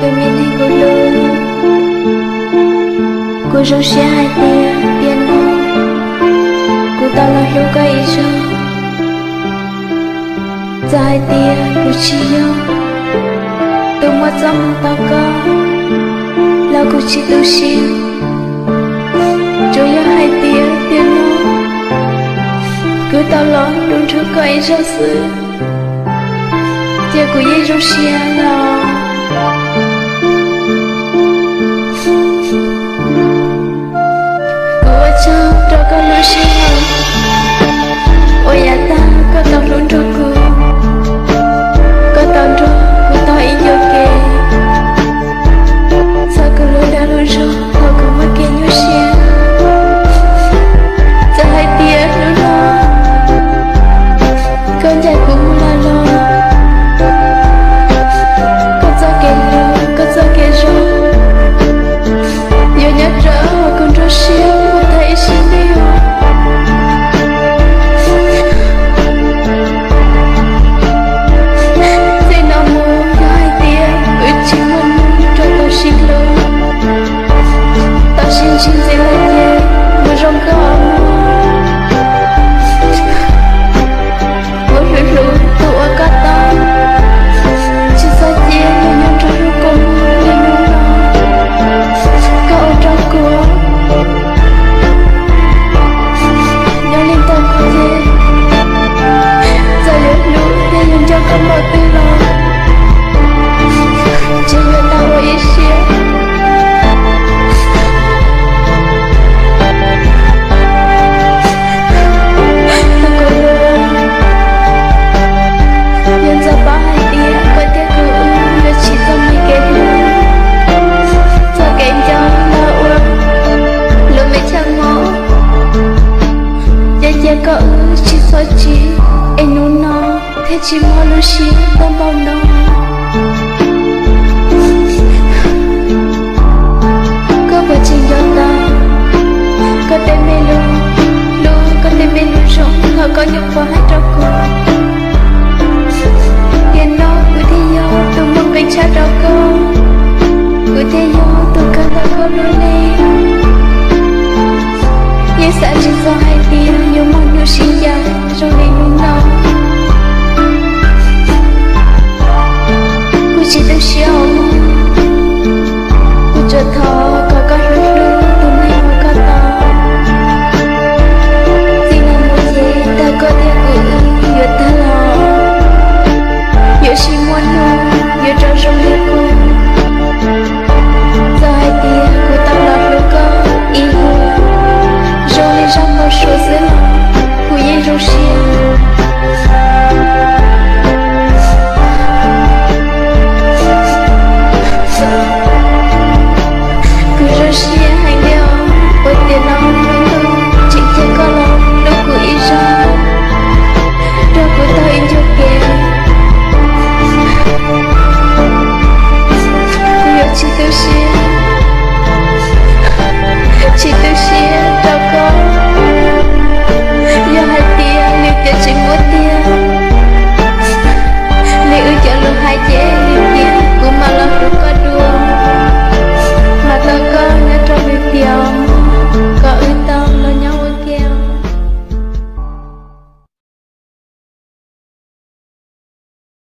Tus me neeg kuv hlub, kuv zoo siab hais tias tiam no kuv tau los hlub koj ib zaug. Txawm hais tias kuv tsis yog tus muaj txoj hmoo tau koj los kuv tsis tu siab, tsuas yog hais tias tiam no kuv tau los hlub nrog koj ib zaug xwb, ces kuv yeej zoo siab lawm. Kuv ua tsaug rau koj lub sij hawm uas yav tag koj tau hlub nrog kuv, koj tau nrog kuv taug ib ncua kev, txhawb kuv lub dag lub zog thaum kuv muaj kev nyuaj siab. Txawm hais tias hnub no koj ncaim kuv mus lawm los, koj txoj kev hlub, koj txoj kev zoo yuav nyob rawv hauv kuv nruab siab mus tag ib sim neej. Txij no mus yog hais tias wb tsis muaj neeg rau tau sib hlub, tau sib ntsib ntxiv lawm ces mus zoo koj os mog. Kuv hlub hlub tus uas koj tau, tsis txhob cia nws nyob rau hauv kuv li hnub no koj ua rau kuv. Yog li ntawd kuv ces txawm yuav hlub thiab yuav nco koj npaum twg los tsis yuav tau ua ib siab. Tus kuv hlub, yog ntxov paub hais tias koj thiab kuv wb yuav tsim txoj me kev hlub, txoj kev nco los ua lub me chaw mob, ces cia koj wb tsis txhob tsim, es hnub no thiaj tsis muaj lub siab tuaj npaum no. Koj puas tseem nco tau koj tej me lus hlub, koj tej me lus zoo uas koj nyuam qhuav hais rau kuv?